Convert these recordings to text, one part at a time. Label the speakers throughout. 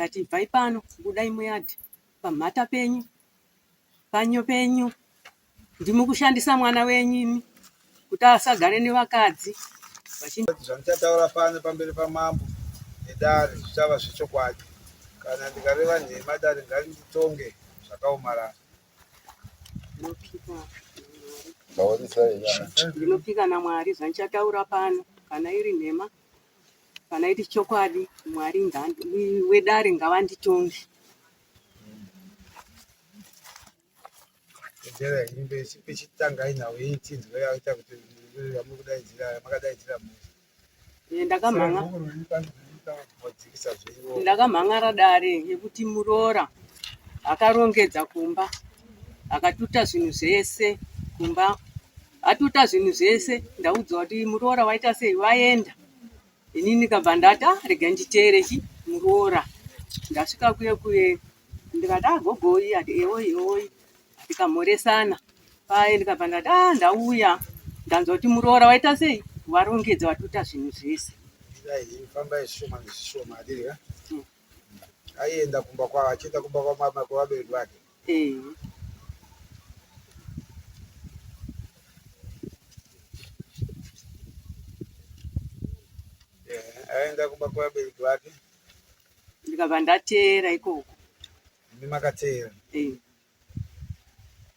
Speaker 1: Akati ibvai pano, budai muyadhi pamhata penyu, panyo penyu. Ndimi kushandisa mwana wenyu imi kuti asagare nevakadzi.
Speaker 2: Zvandichataura pano pamberi pamambo nedare zvichava zvechokwadi. Kana ndikareva nhema dare ngarinditonge zvakaomarara.
Speaker 1: Ndinopika naMwari zvandichataura pano kana iri nhema kana iri chokwadi Mwari wedare ngavanditonge.
Speaker 2: Chitangai nhau yenyu tinzwe yaita kuti yamukudaidzira yamakadaidzira mhuri.
Speaker 1: Ndakamhan'ara dare yekuti muroora akarongedza kumba akatuta zvinhu zvese kumba atuta zvinhu zvese ndaudzwa kuti muroora waita sei vaenda ini ndikabva ndati ah, rega nditeere chi muroora ndasvika kuye kuye ndikati ah gogoi ati ewoi ewoi tikamhoresana paye ndikabva ndati ah ndauya ndanzwa kuti muroora waita sei warongedza watuta zvinhu zvese
Speaker 2: fambai zvishoma nezvishoma adirika hmm. aienda kumba kwavo achienda kumba kwamama kwevabereki vake eh. eh, aenda kumba kwevabereki vake
Speaker 1: ndikabva ndateera ikoko
Speaker 2: Imi makateera? Eh.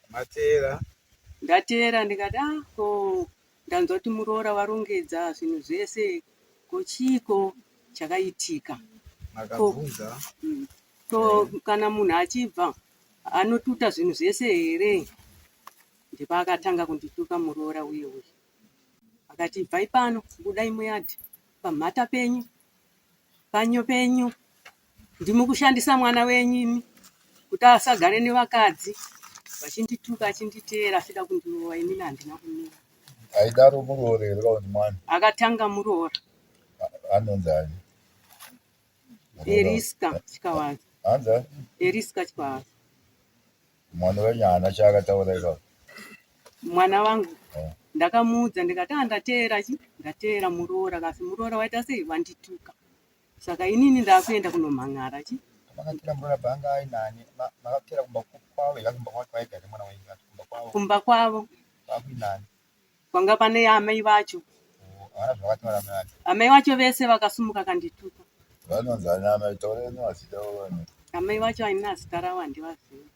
Speaker 2: Mateera?
Speaker 1: Ndateera ndikati ah ko ndanzwa kuti muroora warongedza zvinhu zvese ko chiiko chakaitika?
Speaker 2: Makabvunza?
Speaker 1: Ko mm. kana munhu achibva anotuta zvinhu zvese here? Ndipaakatanga kundituka muroora uye uye. Akati ibvai pano budai muyadhi pamhata penyu panyo penyu Ndimi kushandisa mwana wenyu imi kuti asagare nevakadzi vachindituka achinditeera achida kundirova inini handina kumira.
Speaker 3: Aidaro muroora here kana kuti mwana?
Speaker 1: Akatanga muroora.
Speaker 3: Anonzi ani?
Speaker 1: Eriska Chikawaza.
Speaker 3: Anzi ani?
Speaker 1: Eriska Chikawaza.
Speaker 3: Mwana wenyu haana chaakataura ipapo?
Speaker 1: Mwana wangu eh. Ndakamuudza ndikati ah, ndateera chi ndateera muroora kasi muroora waita sei wandituka. Saka inini ndakuenda kunomhan'ara chi.
Speaker 2: Makatera muroora paanga ainani makatera kumba kwavo here kumba kwake kwaigara mwana wenyu ati kumba kwavo.
Speaker 1: Kumba kwavo.
Speaker 2: Kwakuinani.
Speaker 1: Kwanga pane amai vacho.
Speaker 2: Oh, havana zvavakataura amai vacho.
Speaker 1: Amai vacho vese vakasumuka kandituka.
Speaker 3: Vanonzi ani amai taurai mazita avo.
Speaker 1: Amai vacho haina zita ravo handivazivi.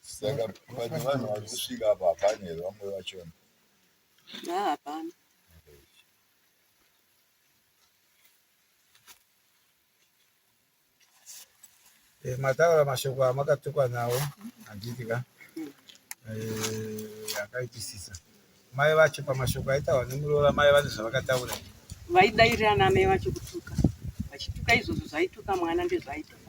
Speaker 3: Saka pane vanhu vari kusvika apa hapana here vamwe vachona?
Speaker 1: Hapana.
Speaker 2: Eh, mataura mashoko amakatukwa nawo handiti ka eh, akaitisisa mai vacho pamashoko aitaurwa nemuroora mai vane zvavakataura
Speaker 1: vaidairirana amai vacho kutuka vachituka izvozvo zvaituka mwana ndezvaituka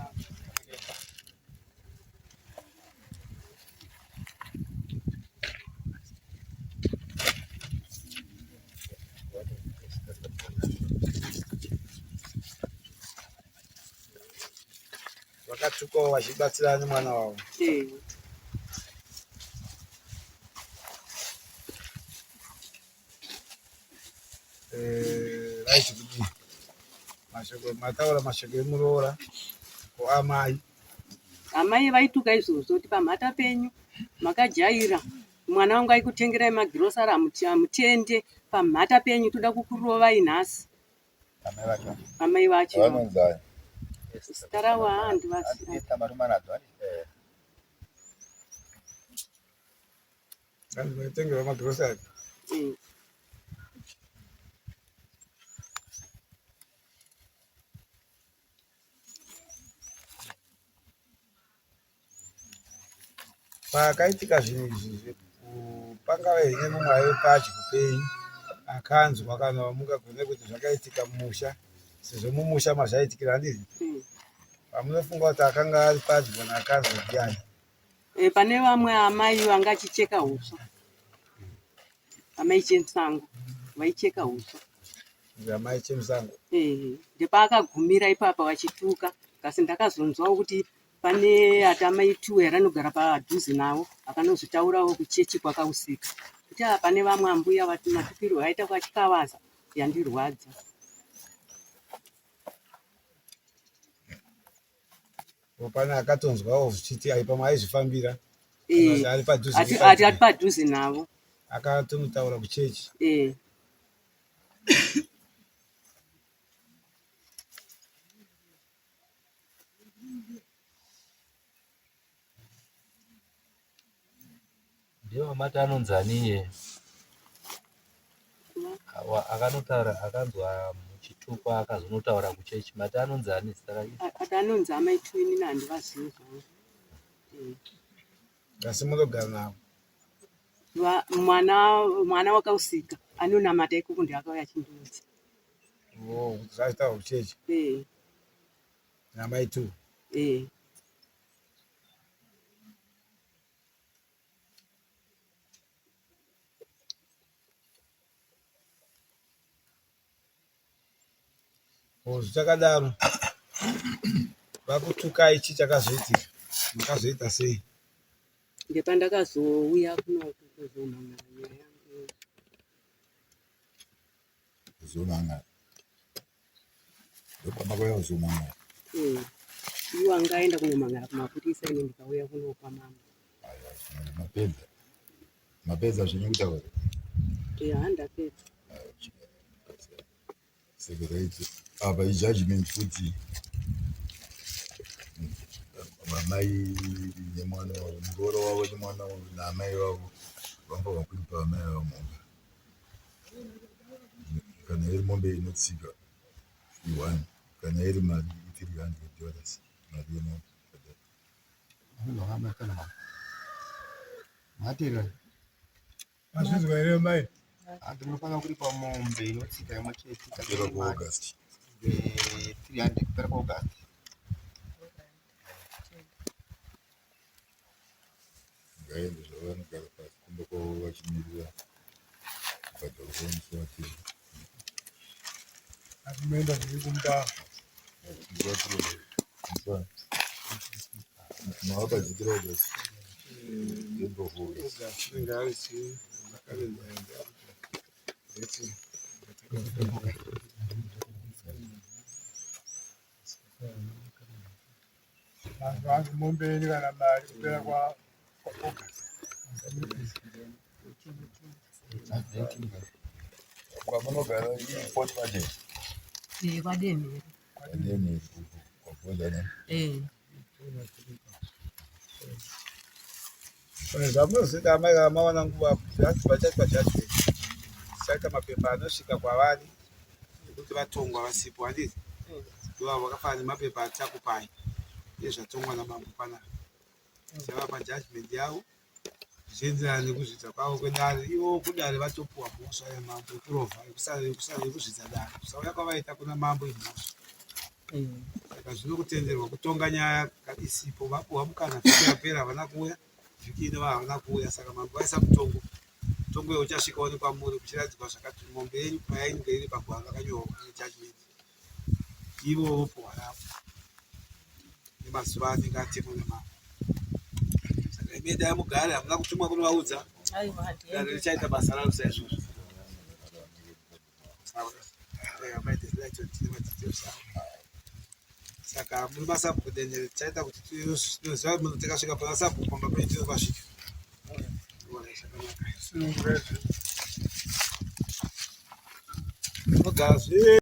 Speaker 2: Vakatukwawo vachibatsirana nemwana wavo.
Speaker 1: Eh.
Speaker 2: Eh, vaiti kudii? Mashoko mataura mashoko emuroora ko amai.
Speaker 1: Amai vaituka izvozvo kuti pamhata penyu makajaira mwana wangu aikutengerai magirosari hamutende pamhata penyu toda kukurovai nhasi. Amai vacho.
Speaker 3: Vanonzani?
Speaker 1: Zita ravo handivazivi.
Speaker 2: Hanzi maitengerwa magirosari.
Speaker 1: Eh.
Speaker 2: Pakaitika zvinhu izvi pangave here mumwe aive padyo penyu akanzwa kana mungagone kuti zvakaitika mumusha sezvo mumusha mazvaitikira handiti hmm. pamunofunga kuti akanga ari padyo kana akanzwa ndiani
Speaker 1: e, pane vamwe amai vanga achicheka huswa amai chemusango vaicheka huswa
Speaker 2: Amai Chemusango.
Speaker 1: Eh, ndepaakagumira ipapa vachituka kasi ndakazonzwawo kuti pane ati amai tuwe ranogara padhuze navo akanozvitaurawo kuchechi kwakausika kuti ah, pane vamwe ambuya vati matukirwo aita kwachikavaza yandirwadza.
Speaker 2: Pane akatonzwawo zvichiti ai pamwe aizvifambira
Speaker 1: eh.
Speaker 2: ari padhuze
Speaker 1: ati ari padhuze navo
Speaker 2: akatonotaura kuchechi
Speaker 1: eh.
Speaker 4: Ndiye wamati anonzi ani iye? Akanotaura akanzwa muchitukwa akazonotaura kuchechi mati anonzi ani zita rake?
Speaker 1: Ati anonzi amai two inini handivazivi zvangu.
Speaker 2: Asi munogara navo?
Speaker 1: Mwana mwana wakausika anonamata ikoko ndiye akauya achindiudza.
Speaker 2: Oh, zvachitaura kuchechi?
Speaker 1: Eh.
Speaker 2: Namai two?
Speaker 1: Eh.
Speaker 2: Zvichakadaro vakutukai chii chakazoitika makazoita sei?
Speaker 1: Ndepandakazouya kunoku kuzomhan'ara nyaya yangu.
Speaker 3: Kuzomhan'ara ndopamakauya kuzomhan'ara?
Speaker 1: Eh, iwo anga aenda kunomhan'ara kumapurisa ini ndikauya kuno kwamambo.
Speaker 3: Mapedza mapedza zvenyu kutaura?
Speaker 1: Eh, handapedza.
Speaker 3: Saka right apa ijudgment futi vamai nemwana wavo muroora wavo nemwana wavo naamai vavo vanga vakuipa amai vavo mombe kana iri mombe inotsika i1 kana iri mari i300 dollars mari yemombe.
Speaker 2: Mazvinzwa here mai?
Speaker 5: Hanzi munofanira kuripa mombe inotsika imwe chete
Speaker 3: Kupera kwaAugust.
Speaker 5: 300 kupera kwaAugust.
Speaker 3: Ngaende zvavanogara pasi kumba kwavo vachimirira kubhadharwa kwamusi watiri.
Speaker 2: Asi moenda zviri kumba.
Speaker 3: Mavapadzikira August. End of August.
Speaker 2: Inenge ari chii? Makalenda ende Vanhu mombe yenyu kana mari kupera kwa August.
Speaker 3: Kwamunogara iport Martin.
Speaker 1: Eh, kwaDenhere.
Speaker 3: KwaDenhere uko kwabhodha ne.
Speaker 1: Eh.
Speaker 2: Zvamunozoita amai kana mawana nguva vachaitwa judgment tichaita mapepa anosvika kwavari ekuti vatongwa vasipo handiti ndovavo vakafanana nemapepa atichakupai ezvatongwa namambo panapa tichavapa judgment yavo zvichienderana nekuzvidza kwavo kwedare ivo kudare vatopuwa mhosva yamambo yekurovha yekuzvidza dare kusauya kwavaita kuna mambo imhosva saka zvinokutenderwa kutonga nyaya isipo vapuwa mukana vhiki yapera havana kuuya vhiki ino havana kuuya saka mambo vaisa mutongo mutongo uyo uchasvikawo nekwamuri kuchiratidzwa zvakati mombe yenyu payainge iri pagwaro rakanyorwa nejudgment ivo vopuhwa ravo nemazuva anenge atemwa namambo saka imi dai mugare hamuna kutumwa kunovaudza dare richaita basa raro saizvozvo. Saka muri masabhuku dendere tichaita kuti tinoziva munhu tikasvika pana sabhuku pamba penyu tinopasvika. Zvakanaka. Tinogara zve.